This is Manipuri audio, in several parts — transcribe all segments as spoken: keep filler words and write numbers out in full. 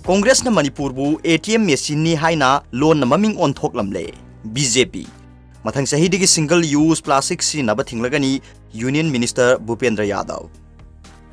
ꯀꯣꯡꯒ꯭ꯔꯦꯁꯅ ꯃꯅꯤꯄꯨꯔꯕꯨ ATM machineꯅꯤ ꯍꯥꯏꯅ ꯂꯣꯟꯅ ꯃꯃꯤꯡ ꯑꯣꯟꯊꯣꯛꯂꯝꯂꯦ꯫ BJP꯫ ꯃꯊꯪ ꯆꯍꯤꯗꯒꯤ single use plastic ꯁꯤꯖꯤꯟꯅꯕ ꯊꯤꯡꯂꯒꯅꯤ, Union Minister ꯚꯨꯄꯦꯟꯗ꯭ꯔ ꯌꯥꯗꯕ꯫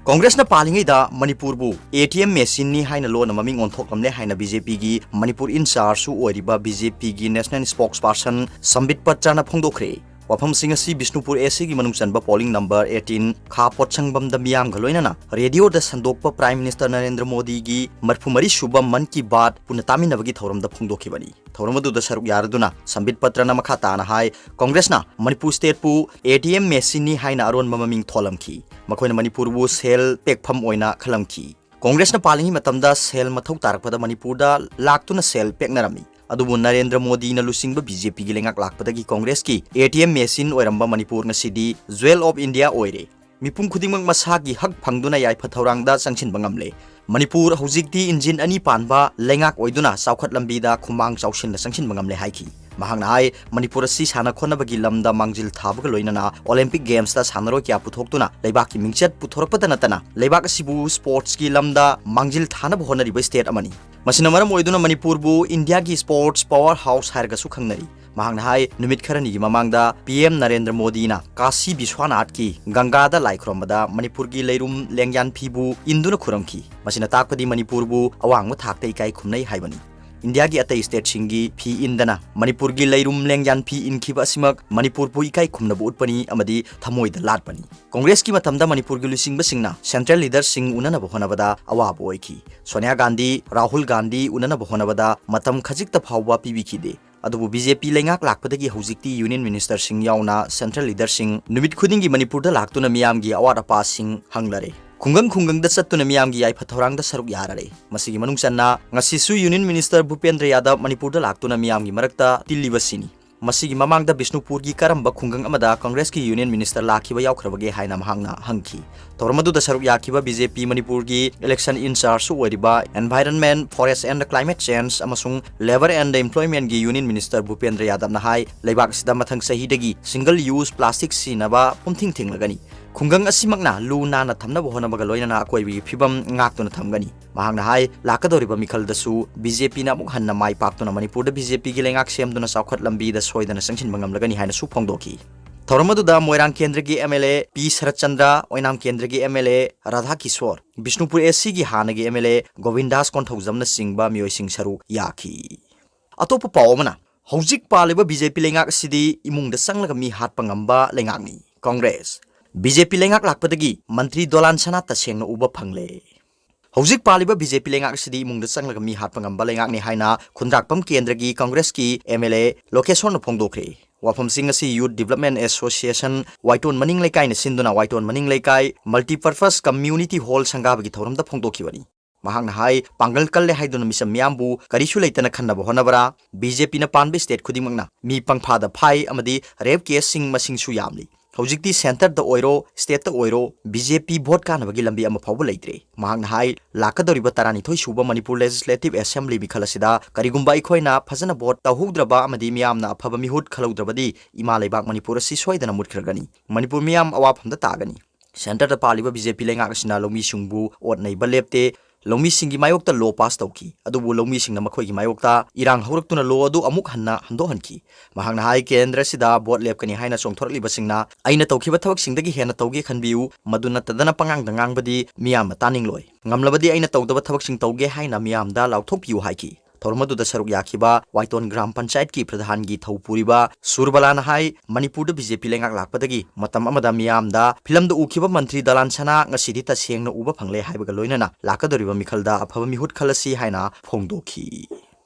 ꯀꯣꯡꯒ꯭ꯔꯦꯁꯅ ꯄꯥꯜꯂꯤꯉꯩꯗ ꯃꯅꯤꯄꯨꯔꯕꯨ ATM machineꯅꯤ ꯍꯥꯏꯅ ꯂꯣꯟꯅ ꯃꯃꯤꯡ ꯑꯣꯟꯊꯣꯛꯂꯝꯂꯦ ꯍꯥꯏꯅ BJPꯒꯤ ꯃꯅꯤꯄꯨꯔ in chargeꯁꯨ ꯑꯣꯏꯔꯤꯕ BJPꯒꯤ National Spokesperson ꯁꯝꯕꯤꯠ ꯄꯇ꯭ꯔꯅ ꯐꯣꯡꯗꯣꯛꯈ꯭ꯔꯦ꯫ ꯋꯥꯐꯝꯁꯤꯡ ꯑꯁꯤ ꯕꯤꯁꯅꯨꯄꯨꯔ ACꯒꯤ ꯃꯅꯨꯡ ꯆꯟꯕ polling number eighteen ꯈꯥ ꯄꯣꯠꯁꯪꯕꯝꯗ ꯃꯤꯌꯥꯝꯒ ꯂꯣꯏꯅꯅ radioꯗ ꯁꯟꯗꯣꯛꯄ Prime Minister ꯅꯔꯦꯟꯗ꯭ꯔ ꯃꯣꯗꯤꯒꯤ ꯃꯔꯤꯐꯨ ꯃꯔꯤ ꯁꯨꯕ ꯃꯟ ꯀꯤ ꯕꯥꯠ ꯄꯨꯟꯅ ꯇꯥꯃꯤꯟꯅꯕꯒꯤ ꯊꯧꯔꯝꯗ ꯐꯣꯡꯗꯣꯛꯈꯤꯕꯅꯤ꯫ ꯊꯧꯔꯝ ꯑꯗꯨꯗ ꯁꯔꯨꯛ ꯌꯥꯔꯗꯨꯅ ꯁꯝꯕꯤꯠ ꯄꯇ꯭ꯔꯅ ꯃꯈꯥ ꯇꯥꯅ ꯍꯥꯏ, ꯀꯣꯡꯒ꯭ꯔꯦꯁꯅ ꯃꯅꯤꯄꯨꯔ stateꯄꯨ ATM machineꯅꯤ ꯍꯥꯏꯅ ꯑꯔꯣꯟꯕ ꯃꯃꯤꯡ ꯊꯣꯜꯂꯝꯈꯤ꯫ ꯃꯈꯣꯏꯅ ꯃꯅꯤꯄꯨꯔꯕꯨ ꯁꯦꯜ ꯄꯦꯛꯐꯝ ꯑꯣꯏꯅ ꯈꯜꯂꯝꯈꯤ꯫ ꯀꯣꯡꯒ꯭ꯔꯦꯁꯅ ꯄꯥꯜꯂꯤꯉꯩ ꯃꯇꯝꯗ ꯁꯦꯜ ꯃꯊꯧ ꯇꯥꯔꯛꯄꯗ ꯃꯅꯤꯄꯨꯔꯗ ꯂꯥꯛꯇꯨꯅ ꯁꯦꯜ ꯄꯦꯛꯅꯔꯝꯃꯤ꯫ ꯑꯗꯨꯕꯨ ꯅꯔꯦꯟꯗ꯭ꯔ ꯃꯣꯗꯤꯅ ꯂꯨꯆꯤꯡꯕ BJPꯒꯤ ꯂꯩꯉꯥꯛ ꯂꯥꯛꯄꯗꯒꯤ ꯀꯣꯡꯒ꯭ꯔꯦꯁꯀꯤ ATM machine ꯑꯣꯏꯔꯝꯕ ꯃꯅꯤꯄꯨꯔ ꯉꯁꯤꯗꯤ Jewel of India ꯑꯣꯏꯔꯦ꯫ ꯃꯤꯄꯨꯝ ꯈꯨꯗꯤꯡꯃꯛ ꯃꯁꯥꯒꯤ ꯍꯛ ꯐꯪꯗꯨꯅ ꯌꯥꯏꯐ ꯊꯧꯔꯥꯡꯗ ꯆꯪꯁꯤꯟꯕ ꯉꯝꯂꯦ꯫ ꯃꯅꯤꯄꯨꯔ ꯍꯧꯖꯤꯛꯇꯤ engine ꯑꯅꯤ ꯄꯥꯟꯕ ꯂꯩꯉꯥꯛ ꯑꯣꯏꯗꯨꯅ ꯆꯥꯎꯈꯠ ꯂꯝꯕꯤꯗ ꯈꯨꯃꯥꯡ ꯆꯥꯎꯁꯤꯟꯅ ꯆꯪꯁꯤꯟꯕ ꯉꯝꯂꯦ ꯍꯥꯏꯈꯤ꯫ ꯃꯍꯥꯛꯅ ꯍꯥꯏ, ꯃꯅꯤꯄꯨꯔ ꯑꯁꯤ ꯁꯥꯟꯅ ꯈꯣꯠꯅꯕꯒꯤ ꯂꯝꯗ ꯃꯥꯡꯖꯤꯜ ꯊꯥꯕꯒ ꯂꯣꯏꯅꯅ Olympic Gamesꯇ ꯁꯥꯟꯅꯔꯣꯏ ꯀꯌꯥ ꯄꯨꯊꯣꯛꯇꯨꯅ ꯂꯩꯕꯥꯛꯀꯤ ꯃꯤꯡꯆꯠ ꯄꯨꯊꯣꯔꯛꯄꯇ ꯅꯠꯇꯅ ꯂꯩꯕꯥꯛ ꯑꯁꯤꯕꯨ sportsꯀꯤ ꯂꯝꯗ ꯃꯥꯡꯖꯤꯜ ꯊꯥꯅꯕ ꯍꯣꯠꯅꯔꯤꯕ state ꯑꯃꯅꯤ꯫ ꯃꯁꯤꯅ ꯃꯔꯝ ꯑꯣꯏꯗꯨꯅ ꯃꯅꯤꯄꯨꯔꯕꯨ Indiaꯒꯤ sports power house ꯍꯥꯏꯔꯒꯁꯨ ꯈꯪꯅꯔꯤ꯫ ꯃꯍꯥꯛꯅ ꯍꯥꯏ, ꯅꯨꯃꯤꯠ ꯈꯔꯅꯤꯒꯤ ꯃꯃꯥꯡꯗ PM ꯅꯔꯦꯟꯗ꯭ꯔ ꯃꯣꯗꯤꯅ ꯀꯥꯁꯤ ꯕꯤꯁ꯭ꯋꯥꯅꯥꯊꯀꯤ ꯒꯪꯒꯥꯗ ꯂꯥꯏ ꯈꯨꯔꯨꯝꯕꯗ ꯃꯅꯤꯄꯨꯔꯒꯤ ꯂꯩꯔꯨꯝ ꯂꯦꯡꯌꯥꯟ ꯐꯤꯕꯨ ꯏꯟꯗꯨꯅ ꯈꯨꯔꯨꯝꯈꯤ꯫ ꯃꯁꯤꯅ ꯇꯥꯛꯄꯗꯤ ꯃꯅꯤꯄꯨꯔꯕꯨ ꯑꯋꯥꯡꯕ ꯊꯥꯛꯇ ꯏꯀꯥꯏ ꯈꯨꯝꯅꯩ ꯍꯥꯏꯕꯅꯤ꯫ Indiaꯒꯤ ꯑꯇꯩ stateꯁꯤꯡꯒꯤ ꯐꯤ ꯏꯟꯗꯅ ꯃꯅꯤꯄꯨꯔꯒꯤ ꯂꯩꯔꯨꯝ ꯂꯦꯡꯌꯥꯟ ꯐꯤ ꯏꯟꯈꯤꯕ ꯑꯁꯤꯃꯛ ꯃꯅꯤꯄꯨꯔꯕꯨ ꯏꯀꯥꯏ ꯈꯨꯝꯅꯕ ꯎꯠꯄꯅꯤ ꯑꯃꯗꯤ ꯊꯃꯣꯏꯗ ꯂꯥꯠꯄꯅꯤ꯫ ꯀꯣꯡꯒ꯭ꯔꯦꯁꯀꯤ ꯃꯇꯝꯗ ꯃꯅꯤꯄꯨꯔꯒꯤ ꯂꯨꯆꯤꯡꯕꯁꯤꯡꯅ central leaderꯁꯤꯡ ꯎꯅꯅꯕ ꯍꯣꯠꯅꯕꯗ ꯑꯋꯥꯕ ꯑꯣꯏꯈꯤ꯫ ꯁꯣꯅꯤꯌꯥ ꯒꯥꯟꯙꯤ, ꯔꯥꯍꯨꯜ ꯒꯥꯟꯙꯤ ꯎꯅꯅꯕ ꯍꯣꯠꯅꯕꯗ ꯃꯇꯝ ꯈꯖꯤꯛꯇ ꯐꯥꯎꯕ ꯄꯤꯕꯤꯈꯤꯗꯦ꯫ ꯑꯗꯨꯕꯨ BJP ꯂꯩꯉꯥꯛ ꯂꯥꯛꯄꯗꯒꯤ ꯍꯧꯖꯤꯛꯇꯤ Union Ministerꯁꯤꯡ ꯌꯥꯎꯅ central leaderꯁꯤꯡ ꯅꯨꯃꯤꯠ ꯈꯨꯗꯤꯡꯒꯤ ꯃꯅꯤꯄꯨꯔꯗ ꯂꯥꯛꯇꯨꯅ ꯃꯤꯌꯥꯝꯒꯤ ꯑꯋꯥꯠ ꯑꯄꯥꯁꯤꯡ ꯍꯪꯂꯔꯦ꯫ ꯈꯨꯡꯒꯪ ꯈꯨꯡꯒꯪꯗ ꯆꯠꯇꯨꯅ ꯃꯤꯌꯥꯝꯒꯤ ꯌꯥꯏꯐ ꯊꯧꯔꯥꯡꯗ ꯁꯔꯨꯛ ꯌꯥꯔꯔꯦ꯫ ꯃꯁꯤꯒꯤ ꯃꯅꯨꯡ ꯆꯟꯅ ꯉꯁꯤꯁꯨ Union Minister ꯚꯨꯄꯦꯟꯗ꯭ꯔ ꯌꯥꯗꯕ ꯃꯅꯤꯄꯨꯔꯗ ꯂꯥꯛꯇꯨꯅ ꯃꯤꯌꯥꯝꯒꯤ ꯃꯔꯛꯇ ꯇꯤꯜꯂꯤꯕꯁꯤꯅꯤ꯫ ꯃꯁꯤꯒꯤ ꯃꯃꯥꯡꯗ ꯕꯤꯁꯅꯨꯄꯨꯔꯒꯤ ꯀꯔꯝꯕ ꯈꯨꯡꯒꯪ ꯑꯃꯗ ꯀꯪꯒ꯭ꯔꯦꯁꯀꯤ Union Minister ꯂꯥꯛꯈꯤꯕ ꯌꯥꯎꯈ꯭ꯔꯕꯒꯦ ꯍꯥꯏꯅ ꯃꯍꯥꯛꯅ ꯍꯪꯈꯤ꯫ ꯊꯧꯔꯝ ꯑꯗꯨꯗ ꯁꯔꯨꯛ ꯌꯥꯈꯤꯕ BJP ꯃꯅꯤꯄꯨꯔꯒꯤ election in chargeꯁꯨ ꯑꯣꯏꯔꯤꯕ Environment, Forest and Climate Change ꯑꯃꯁꯨꯡ Labour and Employmentꯀꯤ Union Minister ꯚꯨꯄꯦꯟꯗ꯭ꯔ ꯌꯥꯗꯕꯅ ꯍꯥꯏ, ꯂꯩꯕꯥꯛ ꯑꯁꯤꯗ ꯃꯊꯪ ꯆꯍꯤꯗꯒꯤ single use plastic ꯁꯤꯖꯤꯟꯅꯕ ꯄꯨꯝꯊꯤꯡ ꯊꯤꯡꯂꯒꯅꯤ꯫ ꯈꯨꯡꯒꯪ ꯑꯁꯤꯃꯛꯅ ꯂꯨ ꯅꯥꯟꯅ ꯊꯝꯅꯕ ꯍꯣꯠꯅꯕꯒ ꯂꯣꯏꯅꯅ ꯑꯀꯣꯏꯕꯒꯤ ꯐꯤꯕꯝ ꯉꯥꯛꯇꯨꯅ ꯊꯝꯒꯅꯤ꯫ ꯃꯍꯥꯛꯅ ꯍꯥꯏ, ꯂꯥꯛꯀꯗꯧꯔꯤꯕ ꯃꯤꯈꯜꯗꯁꯨ ꯕꯤ ꯖꯦ ꯄꯤꯅ ꯑꯃꯨꯛ ꯍꯟꯅ ꯃꯥꯏ ꯄꯥꯛꯇꯨꯅ ꯃꯅꯤꯄꯨꯔꯗ ꯕꯤ ꯖꯦ ꯄꯤꯒꯤ ꯂꯩꯉꯥꯛ ꯁꯦꯝꯗꯨꯅ ꯆꯥꯎꯈꯠ ꯂꯝꯕꯤꯗ ꯁꯣꯏꯗꯅ ꯆꯪꯁꯤꯟꯕ ꯉꯝꯂꯒꯅꯤ ꯍꯥꯏꯅꯁꯨ ꯐꯣꯡꯗꯣꯛꯈꯤ꯫ ꯊꯧꯔꯝ ꯑꯗꯨꯗ ꯃꯣꯏꯔꯥꯡ ꯀꯦꯟꯗ꯭ꯔꯒꯤ ꯑꯦꯝ ꯑꯦꯜ ꯑꯦ ꯄꯤ ꯁꯔꯠꯆꯟꯗ꯭ꯔ, ꯑꯣꯏꯅꯥꯝ ꯀꯦꯟꯗ꯭ꯔꯒꯤ M L A Radha Kishore, Bishnupur A ꯁꯤꯒꯤ ꯍꯥꯟꯅꯒꯤ ꯑꯦꯝ ꯑꯦꯜ ꯑꯦ ꯒꯣꯕꯤꯟꯗꯥꯁ ꯀꯣꯟꯊꯧꯖꯝꯅꯆꯤꯡꯕ ꯃꯤꯑꯣꯏꯁꯤꯡ ꯁꯔꯨꯛ ꯌꯥꯈꯤ꯫ ꯑꯇꯣꯞꯄ ꯄꯥꯎ ꯑꯃꯅ, ꯍꯧꯖꯤꯛ ꯄꯥꯜꯂꯤꯕ ꯕꯤ ꯖꯦ ꯄꯤ ꯂꯩꯉꯥꯛ ꯑꯁꯤꯗꯤ ꯏꯃꯨꯡꯗ ꯆꯪꯂꯒ ꯃꯤ ꯍꯥꯠꯄ ꯉꯝꯕ ꯂꯩꯉꯥꯛꯅꯤ꯫ ꯀꯪꯒ꯭ꯔꯦꯁ, ꯕꯤ ꯖꯦ ꯄꯤ ꯂꯩꯉꯥꯛ ꯂꯥꯛꯄꯗꯒꯤ ꯃꯟꯇ꯭ꯔꯤ ꯗꯣꯂꯥꯟ ꯁꯅꯥ ꯇꯁꯦꯡꯅ ꯎꯕ ꯐꯪꯂꯦ꯫ ꯍꯧꯖꯤꯛ ꯄꯥꯜꯂꯤꯕ ꯕꯤ ꯖꯦ ꯄꯤ ꯂꯩꯉꯥꯛ ꯑꯁꯤꯗꯤ ꯏꯃꯨꯡꯗ ꯆꯪꯂꯒ ꯃꯤ ꯍꯥꯠꯄ ꯉꯝꯕ ꯂꯩꯉꯥꯛꯅꯤ ꯍꯥꯏꯅ ꯈꯨꯟꯗ꯭ꯔꯥꯛꯄꯝ ꯀꯦꯟꯗ꯭ꯔꯒꯤ ꯀꯪꯒ꯭ꯔꯦꯁꯀꯤ ꯑꯦꯝ ꯑꯦꯜ ꯑꯦ ꯂꯣꯀꯦꯁꯣꯔꯅ ꯐꯣꯡꯗꯣꯛꯈ꯭ꯔꯦ꯫ ꯋꯥꯐꯝꯁꯤꯡ ꯑꯁꯤ Youth Development Association ꯋꯥꯏꯇꯣꯟ ꯃꯅꯤꯡ ꯂꯩꯀꯥꯏꯅ ꯁꯤꯟꯗꯨꯅ ꯋꯥꯏꯇꯣꯟ ꯃꯅꯤꯡ ꯂꯩꯀꯥꯏ Multipurpose Community Hall ꯁꯪꯒꯥꯕꯒꯤ ꯊꯧꯔꯝꯗ ꯐꯣꯡꯗꯣꯛꯈꯤꯕꯅꯤ꯫ ꯃꯍꯥꯛꯅ ꯍꯥꯏ, ꯄꯥꯡꯒꯜ ꯀꯜꯂꯦ ꯍꯥꯏꯗꯨꯅ ꯃꯤꯆꯝ ꯃꯤꯌꯥꯝꯕꯨ ꯀꯔꯤꯁꯨ ꯂꯩꯇꯅ ꯈꯟꯅꯕ ꯍꯣꯠꯅꯕ꯭ꯔꯥ? ꯕꯤ ꯖꯦ ꯄꯤꯅ ꯄꯥꯟꯕ state ꯈꯨꯗꯤꯡꯃꯛꯅ ꯃꯤ ꯄꯪꯐꯥꯗ ꯐꯥꯏ ꯑꯃꯗꯤ rape caseꯁꯤꯡ ꯃꯁꯤꯡꯁꯨ ꯌꯥꯝꯂꯤ꯫ ꯍꯧꯖꯤꯛꯇꯤ centreꯗ ꯑꯣꯏꯔꯣ, stateꯇ ꯑꯣꯏꯔꯣ, ꯕꯤ ꯖꯦ ꯄꯤ vote ꯀꯥꯅꯕꯒꯤ ꯂꯝꯕꯤ ꯑꯃ ꯐꯥꯎꯕ ꯂꯩꯇ꯭ꯔꯦ꯫ ꯃꯍꯥꯛꯅ ꯍꯥꯏ, ꯂꯥꯛꯀꯗꯧꯔꯤꯕ ꯇꯔꯥꯅꯤꯊꯣꯏ ꯁꯨꯕ ꯃꯅꯤꯄꯨꯔ Legislative Assembly ꯃꯤꯈꯜ ꯑꯁꯤꯗ ꯀꯔꯤꯒꯨꯝꯕ ꯑꯩꯈꯣꯏꯅ ꯐꯖꯅ vote ꯇꯧꯍꯧꯗ꯭ꯔꯕ ꯑꯃꯗꯤ ꯃꯤꯌꯥꯝꯅ ꯑꯐꯕ ꯃꯤꯍꯨꯠ ꯈꯜꯍꯧꯗ꯭ꯔꯕꯗꯤ ꯏꯃꯥ ꯂꯩꯕꯥꯛ ꯃꯅꯤꯄꯨꯔ ꯑꯁꯤ ꯁꯣꯏꯗꯅ ꯃꯨꯠꯈ꯭ꯔꯒꯅꯤ꯫ ꯃꯅꯤꯄꯨꯔ ꯃꯤꯌꯥꯝ ꯑꯋꯥꯐꯝꯗ ꯇꯥꯒꯅꯤ꯫ Centreꯗ ꯄꯥꯜꯂꯤꯕ ꯕꯤ ꯖꯦ ꯄꯤ ꯂꯩꯉꯥꯛ ꯑꯁꯤꯅ ꯂꯧꯃꯤꯁꯤꯡꯕꯨ ꯑꯣꯠ ꯅꯩꯕ ꯂꯦꯞꯇꯦ꯫ ꯂꯧꯃꯤꯁꯤꯡꯒꯤ ꯃꯥꯌꯣꯛꯇ law pass ꯇꯧꯈꯤ, ꯑꯗꯨꯕꯨ ꯂꯧꯃꯤꯁꯤꯡꯅ ꯃꯈꯣꯏꯒꯤ ꯃꯥꯌꯣꯛꯇ ꯏꯔꯥꯡ ꯍꯧꯔꯛꯇꯨꯅ law ꯑꯗꯨ ꯑꯃꯨꯛ ꯍꯟꯅ ꯍꯟꯗꯣꯛꯍꯟꯈꯤ꯫ ꯃꯍꯥꯛꯅ ꯍꯥꯏ, ꯀꯦꯟꯗ꯭ꯔ ꯑꯁꯤꯗ vote ꯂꯦꯞꯀꯅꯤ ꯍꯥꯏꯅ ꯆꯣꯡꯊꯣꯔꯛꯂꯤꯕꯁꯤꯡꯅ ꯑꯩꯅ ꯇꯧꯈꯤꯕ ꯊꯕꯛꯁꯤꯡꯗꯒꯤ ꯍꯦꯟꯅ ꯇꯧꯒꯦ ꯈꯟꯕꯤꯌꯨ, ꯃꯗꯨ ꯅꯠꯇꯗꯅ ꯄꯉꯥꯡꯗ ꯉꯥꯡꯕꯗꯤ ꯃꯤꯌꯥꯝꯅ ꯇꯥꯅꯤꯡꯂꯣꯏ꯫ ꯉꯝꯂꯕꯗꯤ ꯑꯩꯅ ꯇꯧꯗꯕ ꯊꯕꯛꯁꯤꯡ ꯇꯧꯒꯦ ꯍꯥꯏꯅ ꯃꯤꯌꯥꯝꯗ ꯂꯥꯎꯊꯣꯛꯄꯤꯌꯨ ꯍꯥꯏꯈꯤ꯫ ꯊꯧꯔꯝ ꯑꯗꯨꯗ ꯁꯔꯨꯛ ꯌꯥꯈꯤꯕ ꯋꯥꯏꯇꯣꯟ ꯒ꯭ꯔꯥꯝ ꯄꯟꯆꯥꯌꯠꯀꯤ ꯄ꯭ꯔꯙꯥꯟꯒꯤ ꯊꯧ ꯄꯨꯔꯤꯕ ꯁꯨꯔꯕꯂꯥꯅ ꯍꯥꯏ, ꯃꯅꯤꯄꯨꯔꯗ ꯕꯤ ꯖꯦ ꯄꯤ ꯂꯩꯉꯥꯛ ꯂꯥꯛꯄꯗꯒꯤ ꯃꯇꯝ ꯑꯃꯗ ꯃꯤꯌꯥꯝꯗ ꯐꯤꯂꯝꯗ ꯎꯈꯤꯕ ꯃꯟꯇ꯭ꯔꯤ ꯗꯂꯥꯟ ꯁꯅꯥ ꯉꯁꯤꯗꯤ ꯇꯁꯦꯡꯅ ꯎꯕ ꯐꯪꯂꯦ ꯍꯥꯏꯕꯒ ꯂꯣꯏꯅꯅ ꯂꯥꯛꯀꯗꯧꯔꯤꯕ ꯃꯤꯈꯜꯗ ꯑꯐꯕ ꯃꯤꯍꯨꯠ ꯈꯜꯂꯁꯤ ꯍꯥꯏꯅ ꯐꯣꯡꯗꯣꯛꯈꯤ꯫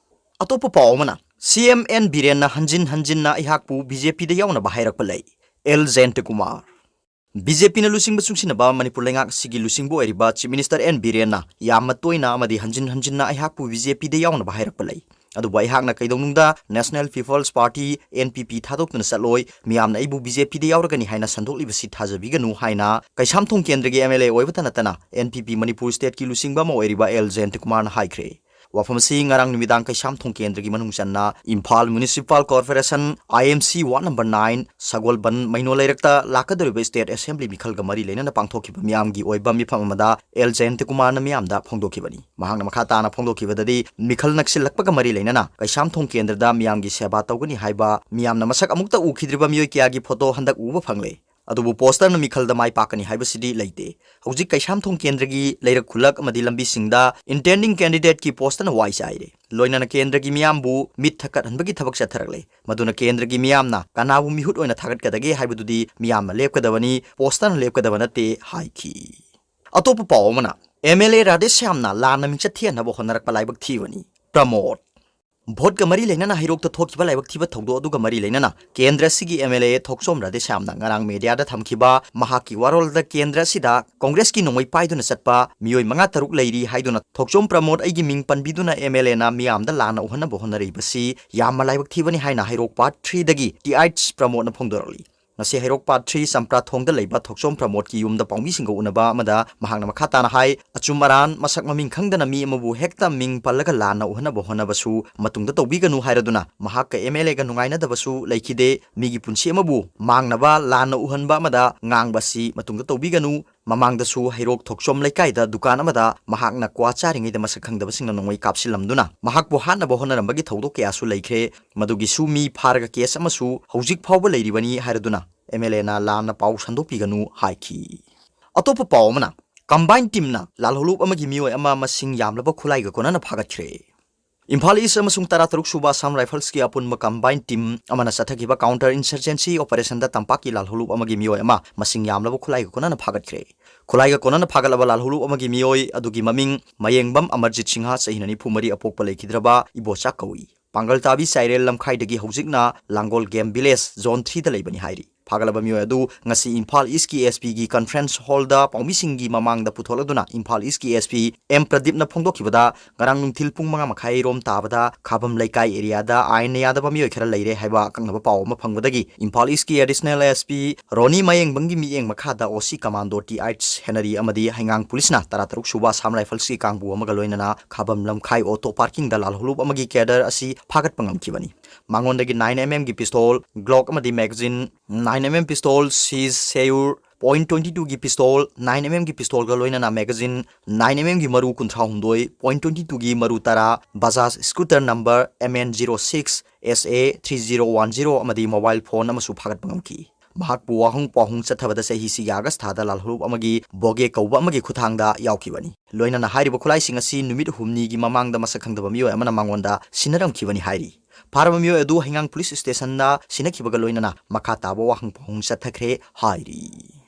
ꯑꯇꯣꯞꯄ ꯄꯥꯎ ꯑꯃꯅ, ꯁꯤ ꯑꯦꯝ ꯑꯦꯟ ꯕꯤꯔꯦꯟꯅ ꯍꯟꯖꯤꯟ ꯍꯟꯖꯤꯟꯅ ꯑꯩꯍꯥꯛꯄꯨ ꯕꯤ ꯖꯦ ꯄꯤꯗ ꯌꯥꯎꯅꯕ ꯍꯥꯏꯔꯛꯄ ꯂꯩ, ꯑꯦꯜ ꯖꯌꯟꯇꯀꯨꯃꯥꯔ꯫ ꯕꯤ ꯖꯦ ꯄꯤꯅ ꯂꯨꯆꯤꯡꯕ ꯆꯨꯡꯁꯤꯟꯅꯕ ꯃꯅꯤꯄꯨꯔ ꯂꯩꯉꯥꯛ ꯑꯁꯤꯒꯤ ꯂꯨꯆꯤꯡꯕ ꯑꯣꯏꯔꯤꯕ Chief Minister ꯑꯦꯟ ꯕꯤꯔꯦꯟꯅ ꯌꯥꯝꯅ ꯇꯣꯏꯅ ꯑꯃꯗꯤ ꯍꯟꯖꯤꯟ ꯍꯟꯖꯤꯟꯅ ꯑꯩꯍꯥꯛꯄꯨ ꯕꯤ ꯖꯦ ꯄꯤꯗ ꯌꯥꯎꯅꯕ ꯍꯥꯏꯔꯛꯄ ꯂꯩ꯫ ꯑꯗꯨꯕꯨ ꯑꯩꯍꯥꯛꯅ ꯀꯩꯗꯧꯅꯨꯡꯗ National People's Party, N P P, ꯊꯥꯗꯣꯛꯇꯨꯅ ꯆꯠꯂꯣꯏ꯫ ꯃꯤꯌꯥꯝꯅ ꯑꯩꯕꯨ ꯕꯤ ꯖꯦ ꯄꯤꯗ ꯌꯥꯎꯔꯒꯅꯤ ꯍꯥꯏꯅ ꯁꯟꯗꯣꯛꯂꯤꯕꯁꯤ ꯊꯥꯖꯕꯤꯒꯅꯨ ꯍꯥꯏꯅ ꯀꯩꯁꯥꯝꯊꯣꯡ ꯀꯦꯟꯗ꯭ꯔꯒꯤ ꯑꯦꯝ ꯑꯦꯜ ꯑꯦ ꯑꯣꯏꯕꯇ ꯅꯠꯇꯅ N P P ꯃꯅꯤꯄꯨꯔ stateꯀꯤ ꯂꯨꯆꯤꯡꯕ ꯑꯃ ꯑꯣꯏꯔꯤꯕ ꯑꯦꯜ ꯖꯌꯟꯇꯀꯨꯃꯥꯔꯅ ꯍꯥꯏꯈ꯭ꯔꯦ꯫ ꯋꯥꯐꯝ ꯑꯁꯤ ꯉꯔꯥꯡ ꯅꯨꯃꯤꯗꯥꯡ ꯀꯩꯁꯥꯝꯊꯣꯡ ꯀꯦꯟꯗ꯭ꯔꯒꯤ ꯃꯅꯨꯡ ꯆꯟꯅ Imphal municipal corporation, I M C ward number nine, ꯁꯒꯣꯜꯕꯟ ꯃꯩꯅꯣ ꯂꯩꯔꯛꯇ ꯂꯥꯛꯀꯗꯧꯔꯤꯕ state assembly ꯃꯤꯈꯜꯒ ꯃꯔꯤ ꯂꯩꯅꯅ ꯄꯥꯡꯊꯣꯛꯈꯤꯕ ꯃꯤꯌꯥꯝꯒꯤ ꯑꯣꯏꯕ ꯃꯤꯐꯝ ꯑꯃꯗ ꯑꯦꯜ ꯖꯌꯟꯇꯀꯨꯃꯥꯔꯅ ꯃꯤꯌꯥꯝꯗ ꯐꯣꯡꯗꯣꯛꯈꯤꯕꯅꯤ꯫ ꯃꯍꯥꯛꯅ ꯃꯈꯥ ꯇꯥꯅ ꯐꯣꯡꯗꯣꯛꯈꯤꯕꯗꯗꯤ, ꯃꯤꯈꯜ ꯅꯛꯁꯤꯜꯂꯛꯄꯒ ꯃꯔꯤ ꯂꯩꯅꯅ ꯀꯩꯁꯥꯝꯊꯣꯡ ꯀꯦꯟꯗ꯭ꯔꯗ ꯃꯤꯌꯥꯝꯒꯤ ꯁꯦꯕꯥ ꯇꯧꯒꯅꯤ ꯍꯥꯏꯕ ꯃꯤꯌꯥꯝꯅ ꯃꯁꯛ ꯑꯃꯨꯛꯇ ꯎꯈꯤꯗ꯭ꯔꯤꯕ ꯃꯤꯑꯣꯏ ꯀꯌꯥꯒꯤ ꯐꯣꯇꯣ ꯍꯟꯗꯛ ꯎꯕ ꯐꯪꯂꯦ꯫ ꯑꯗꯨꯕꯨ ꯄꯣꯁꯇꯔꯅ ꯃꯤꯈꯜꯗ ꯃꯥꯏ ꯄꯥꯛꯀꯅꯤ ꯍꯥꯏꯕꯁꯤꯗꯤ ꯂꯩꯇꯦ꯫ ꯍꯧꯖꯤꯛ ꯀꯩꯁꯥꯝꯊꯣꯡ ꯀꯦꯟꯗ꯭ꯔꯒꯤ ꯂꯩꯔꯛ ꯈꯨꯜꯂꯛ ꯑꯃꯗꯤ ꯂꯝꯕꯤꯁꯤꯡꯗ intending candidateꯀꯤ ꯄꯣꯁꯇꯔꯅ ꯋꯥꯏ ꯆꯥꯏꯔꯦ꯫ ꯂꯣꯏꯅꯅ ꯀꯦꯟꯗ꯭ꯔꯒꯤ ꯃꯤꯌꯥꯝꯕꯨ ꯃꯤꯠ ꯊꯛꯀꯠꯍꯟꯕꯒꯤ ꯊꯕꯛ ꯆꯠꯊꯔꯛꯂꯦ꯫ ꯃꯗꯨꯅ ꯀꯦꯟꯗ꯭ꯔꯒꯤ ꯃꯤꯌꯥꯝꯅ ꯀꯅꯥꯕꯨ ꯃꯤꯍꯨꯠ ꯑꯣꯏꯅ ꯊꯥꯒꯠꯀꯗꯒꯦ ꯍꯥꯏꯕꯗꯨꯗꯤ ꯃꯤꯌꯥꯝꯅ ꯂꯦꯞꯀꯗꯕꯅꯤ, ꯄꯣꯁꯇꯔꯅ ꯂꯦꯞꯀꯗꯕ ꯅꯠꯇꯦ ꯍꯥꯏꯈꯤ꯫ ꯑꯇꯣꯞꯄ ꯄꯥꯎ ꯑꯃꯅ, M L A ꯔꯥꯙꯦꯁ꯭ꯌꯥꯝꯅ ꯂꯥꯟꯅ ꯃꯤꯡꯆꯠ ꯊꯤꯍꯟꯅꯕ ꯍꯣꯠꯅꯔꯛꯄ ꯂꯥꯏꯕꯛ ꯊꯤꯕꯅꯤ꯫ ꯄ꯭ꯔꯃꯣꯗ꯫ ꯚꯣꯠꯀ ꯃꯔꯤ ꯂꯩꯅꯅ ꯍꯩꯔꯣꯛꯇ ꯊꯣꯛꯈꯤꯕ ꯂꯥꯏꯕꯛ ꯊꯤꯕ ꯊꯧꯗꯣꯛ ꯑꯗꯨꯒ ꯃꯔꯤ ꯂꯩꯅꯅ ꯀꯦꯟꯗ꯭ꯔ ꯑꯁꯤꯒꯤ M L A ꯊꯣꯛꯆꯣꯝ ꯔꯥꯙꯦꯁ꯭ꯌꯥꯝꯅ ꯉꯔꯥꯡ ꯃꯦꯗꯤꯌꯥꯗ ꯊꯝꯈꯤꯕ ꯃꯍꯥꯛꯀꯤ ꯋꯥꯔꯣꯜꯗ ꯀꯦꯟꯗ꯭ꯔ ꯑꯁꯤꯗ ꯀꯣꯡꯒ꯭ꯔꯦꯁꯀꯤ ꯅꯣꯡꯃꯩ ꯄꯥꯏꯗꯨꯅ ꯆꯠꯄ ꯃꯤꯑꯣꯏ ꯃꯉꯥ ꯇꯔꯨꯛ ꯂꯩꯔꯤ ꯍꯥꯏꯗꯨꯅ ꯊꯣꯛꯆꯣꯝ ꯄ꯭ꯔꯃꯣꯗ ꯑꯩꯒꯤ ꯃꯤꯡ ꯄꯟꯕꯤꯗꯨꯅ M L Aꯅ ꯃꯤꯌꯥꯝꯗ ꯂꯥꯟꯅ ꯎꯍꯟꯅꯕ ꯍꯣꯠꯅꯔꯤꯕꯁꯤ ꯌꯥꯝꯅ ꯂꯥꯏꯕꯛ ꯊꯤꯕꯅꯤ ꯍꯥꯏꯅ ꯍꯩꯔꯣꯛ Part Threeꯗꯒꯤ T H ꯄ꯭ꯔꯃꯣꯗꯅ ꯐꯣꯡꯗꯣꯔꯛꯂꯤ꯫ ꯉꯁꯤ ꯍꯩꯔꯣꯛ Part Three ꯆꯝꯄ꯭ꯔꯥ ꯊꯣꯡꯗ ꯂꯩꯕ ꯊꯣꯛꯆꯣꯝ ꯄ꯭ꯔꯃꯣꯗꯀꯤ ꯌꯨꯝꯗ ꯄꯥꯎꯃꯤꯁꯤꯡꯒ ꯎꯅꯕ ꯑꯃꯗ ꯃꯍꯥꯛꯅ ꯃꯈꯥ ꯇꯥꯅ ꯍꯥꯏ, ꯑꯆꯨꯝ ꯑꯔꯥꯟ ꯃꯁꯛ ꯃꯃꯤꯡ ꯈꯪꯗꯅ ꯃꯤ ꯑꯃꯕꯨ ꯍꯦꯛꯇ ꯃꯤꯡ ꯄꯜꯂꯒ ꯂꯥꯟꯅ ꯎꯍꯟꯅꯕ ꯍꯣꯠꯅꯕꯁꯨ ꯃꯇꯨꯡꯗ ꯇꯧꯕꯤꯒꯅꯨ ꯍꯥꯏꯔꯗꯨꯅ ꯃꯍꯥꯛꯀ M L Aꯒ ꯅꯨꯡꯉꯥꯏꯅꯗꯕꯁꯨ ꯂꯩꯈꯤꯗꯦ꯫ ꯃꯤꯒꯤ ꯄꯨꯟꯁꯤ ꯑꯃꯕꯨ ꯃꯥꯡꯅꯕ ꯂꯥꯟꯅ ꯎꯍꯟꯕ ꯑꯃꯗ ꯉꯥꯡꯕ ꯑꯁꯤ ꯃꯇꯨꯡꯗ ꯇꯧꯕꯤꯒꯅꯨ꯫ ꯃꯃꯥꯡꯗꯁꯨ ꯍꯩꯔꯣꯛ ꯊꯣꯛꯆꯣꯝ ꯂꯩꯀꯥꯏꯗ ꯗꯨꯀꯥꯟ ꯑꯃꯗ ꯃꯍꯥꯛꯅ ꯀ꯭ꯋꯥ ꯆꯥꯔꯤꯉꯩꯗ ꯃꯁꯛ ꯈꯪꯗꯕꯁꯤꯡꯅ ꯅꯣꯡꯃꯩ ꯀꯥꯞꯁꯤꯜꯂꯝꯗꯨꯅ ꯃꯍꯥꯛꯄꯨ ꯍꯥꯠꯅꯕ ꯍꯣꯠꯅꯔꯝꯕꯒꯤ ꯊꯧꯗꯣꯛ ꯀꯌꯥꯁꯨ ꯂꯩꯈ꯭ꯔꯦ꯫ ꯃꯗꯨꯒꯤꯁꯨ ꯃꯤ ꯐꯥꯔꯒ ꯀꯦꯁ ꯑꯃꯁꯨ ꯍꯧꯖꯤꯛ ꯐꯥꯎꯕ ꯂꯩꯔꯤꯕꯅꯤ ꯍꯥꯏꯔꯗꯨꯅ M L Aꯅ ꯂꯥꯟꯅ ꯄꯥꯎ ꯁꯟꯗꯣꯛꯄꯤꯒꯅꯨ ꯍꯥꯏꯈꯤ꯫ ꯑꯇꯣꯞꯄ ꯄꯥꯎ ꯑꯃꯅ, combine teamꯅ ꯂꯥꯜꯍꯧꯂꯨꯞ ꯑꯃꯒꯤ ꯃꯤꯑꯣꯏ ꯑꯃ ꯃꯁꯤꯡ ꯌꯥꯝꯂꯕ ꯈꯨꯠꯂꯥꯏꯒ ꯀꯣꯟꯅꯅ ꯐꯥꯒꯠꯈ꯭ꯔꯦ꯫ ꯏꯝꯐꯥꯜ ꯏꯁ ꯑꯃꯁꯨꯡ ꯇꯔꯥꯇꯔꯨꯛ ꯁꯨꯕ Assam Riflesꯀꯤ ꯑꯄꯨꯟꯕ combine team ꯑꯃꯅ ꯆꯠꯊꯈꯤꯕ counter insurgency operationꯗ ꯇꯝꯄꯥꯛꯀꯤ ꯂꯥꯜꯍꯧꯂꯨꯞ ꯑꯃꯒꯤ ꯃꯤꯑꯣꯏ ꯑꯃ ꯃꯁꯤꯡ ꯌꯥꯝꯂꯕ ꯈꯨꯠꯂꯥꯏꯒ ꯀꯣꯟꯅꯅ ꯐꯥꯒꯠꯈ꯭ꯔꯦ꯫ ꯈꯨꯠꯂꯥꯏꯒ ꯀꯣꯟꯅꯅ ꯐꯥꯒꯠꯂꯕ ꯂꯥꯜꯍꯧꯂꯨꯞ ꯑꯃꯒꯤ ꯃꯤꯑꯣꯏ ꯑꯗꯨꯒꯤ ꯃꯃꯤꯡ ꯃꯌꯦꯡꯕꯝ ꯑꯃꯔꯖꯤꯠ ꯁꯤꯡꯍ, ꯆꯍꯤ ꯅꯤꯐꯨ ꯃꯔꯤ, ꯑꯄꯣꯛꯄ ꯂꯩꯈꯤꯗ꯭ꯔꯕ ꯏꯕꯣꯆꯥ ꯀꯧꯏ꯫ ꯄꯥꯡꯒꯜ ꯇꯥꯕꯤ ꯆꯥꯏꯔꯦꯜ ꯂꯝꯈꯥꯏꯗꯒꯤ ꯍꯧꯖꯤꯛꯅ ꯂꯥꯡꯒꯣꯜ Game Village Zone Threeꯗ ꯂꯩꯕꯅꯤ ꯍꯥꯏꯔꯤ꯫ ꯐꯥꯒꯠꯂꯕ ꯃꯤꯑꯣꯏ ꯑꯗꯨ ꯉꯁꯤ ꯏꯝꯐꯥꯜ ꯏꯁꯀꯤ ꯑꯦꯁ ꯄꯤꯒꯤ ꯀꯟꯐꯔꯦꯟꯁ ꯍꯣꯜꯗ ꯄꯥꯎꯃꯤꯁꯤꯡꯒꯤ ꯃꯃꯥꯡꯗ ꯄꯨꯊꯣꯛꯂꯗꯨꯅ ꯏꯝꯐꯥꯜ ꯏꯁꯀꯤ ꯑꯦꯁ ꯄꯤ ꯑꯦꯝ ꯄ꯭ꯔꯗꯤꯞꯅ ꯐꯣꯡꯗꯣꯛꯈꯤꯕꯗ ꯉꯔꯥꯡ ꯅꯨꯡꯊꯤꯜ ꯄꯨꯡ ꯃꯉꯥ ꯃꯈꯥꯏ ꯔꯣꯝ ꯇꯥꯕꯗ ꯈꯥꯕꯝ ꯂꯩꯀꯥꯏ ꯑꯦꯔꯤꯌꯥꯗ ꯑꯥꯏꯟꯅ ꯌꯥꯗꯕ ꯃꯤꯑꯣꯏ ꯈꯔ ꯂꯩꯔꯦ ꯍꯥꯏꯕ ꯑꯀꯛꯅꯕ ꯄꯥꯎ ꯑꯃ ꯐꯪꯕꯗꯒꯤ ꯏꯝꯐꯥꯜ ꯏꯁꯀꯤ ꯑꯦꯗꯤꯁꯅꯦꯜ ꯑꯦꯁ ꯄꯤ ꯔꯣꯅꯤ ꯃꯌꯦꯡꯕꯪꯒꯤ ꯃꯤꯠꯌꯦꯡ ꯃꯈꯥꯗ ꯑꯣ ꯁꯤ ꯀꯃꯥꯟꯗꯣ ꯇꯤ ꯑꯩꯆ ꯍꯦꯅꯔꯤ ꯑꯃꯗꯤ ꯍꯩꯉꯥꯡ ꯄꯨꯂꯤꯁꯅ ꯇꯔꯥꯇꯔꯨꯛ ꯁꯨꯕ ꯑꯁꯥꯝ ꯔꯥꯏꯐꯜꯁꯀꯤ ꯀꯥꯡꯕꯨ ꯑꯃꯒ ꯂꯣꯏꯅꯅ ꯈꯥꯕꯝ ꯂꯝꯈꯥꯏ ꯑꯣꯇꯣ ꯄꯥꯔꯀꯤꯡꯗ ꯂꯥꯜꯍꯧꯂꯨꯞ ꯑꯃꯒꯤ ꯀꯦꯗꯔ ꯑꯁꯤ ꯐꯥꯒꯠꯄ ꯉꯝꯈꯤꯕꯅꯤ꯫ ꯃꯉꯣꯟꯗꯒꯤ ꯅꯥꯏꯟ ꯑꯦꯝ ꯑꯦꯝꯒꯤ ꯄꯤꯁꯇꯣꯜ, ꯒ꯭ꯂꯣꯛ ꯑꯃꯗꯤ magazine, nine M M pistol Sig Sauer, point twenty ꯇꯨꯒꯤ ꯄꯤꯁꯇꯣꯜ, ꯅꯥꯏꯟ ꯑꯦꯝ ꯑꯦꯝꯒꯤ ꯄꯤꯁꯇꯣꯜꯒ ꯂꯣꯏꯅꯅ ꯃꯦꯒꯥꯖꯤꯟ, ꯅꯥꯏꯟ ꯑꯦꯝ ꯑꯦꯝꯒꯤ ꯃꯔꯨ ꯀꯨꯟꯊ꯭ꯔꯥ ꯍꯨꯝꯗꯣꯏ, ꯄꯣꯏꯟ ꯇ꯭ꯋꯦꯟꯇꯤ ꯇꯨꯒꯤ ꯃꯔꯨ ꯇꯔꯥ, Bajaj scooter number M N zero six S A three zero one zero ꯑꯃꯗꯤ ꯃꯣꯕꯥꯏꯜ ꯐꯣꯟ ꯑꯃꯁꯨ ꯐꯥꯒꯠꯄ ꯉꯝꯈꯤ꯫ ꯃꯍꯥꯛꯄꯨ ꯋꯥꯍꯪ ꯄꯥꯎꯍꯪ ꯆꯠꯊꯕꯗ ꯆꯍꯤꯁꯤꯒꯤ ꯑꯥꯒꯁ ꯊꯥꯗ ꯂꯥꯜꯍꯧꯂꯨꯞ ꯑꯃꯒꯤ ꯕꯣꯒꯦ ꯀꯧꯕ ꯑꯃꯒꯤ ꯈꯨꯠꯊꯥꯡꯗ ꯌꯥꯎꯈꯤꯕꯅꯤ꯫ ꯂꯣꯏꯅꯅ ꯍꯥꯏꯔꯤꯕ ꯈꯨꯠꯂꯥꯏꯁꯤꯡ ꯑꯁꯤ ꯅꯨꯃꯤꯠ ꯍꯨꯝꯅꯤꯒꯤ ꯃꯃꯥꯡꯗ ꯃꯁꯛ ꯈꯪꯗꯕ ꯃꯤꯑꯣꯏ ꯑꯃꯅ ꯃꯉꯣꯟꯗ ꯁꯤꯟꯅꯔꯝꯈꯤꯕꯅꯤ ꯍꯥꯏꯔꯤ꯫ ꯐꯥꯔꯕ ꯃꯤꯑꯣꯏ ꯑꯗꯨ ꯍꯩꯉꯥꯡ ꯄꯨꯂꯤꯁ ꯁ꯭ꯇꯦꯁꯟꯗ ꯁꯤꯟꯅꯈꯤꯕꯒ ꯂꯣꯏꯅꯅ ꯃꯈꯥ ꯇꯥꯕ ꯋꯥꯍꯪ ꯄꯥꯎꯍꯪ ꯆꯠꯊꯈ꯭ꯔꯦ ꯍꯥꯏꯔꯤ꯫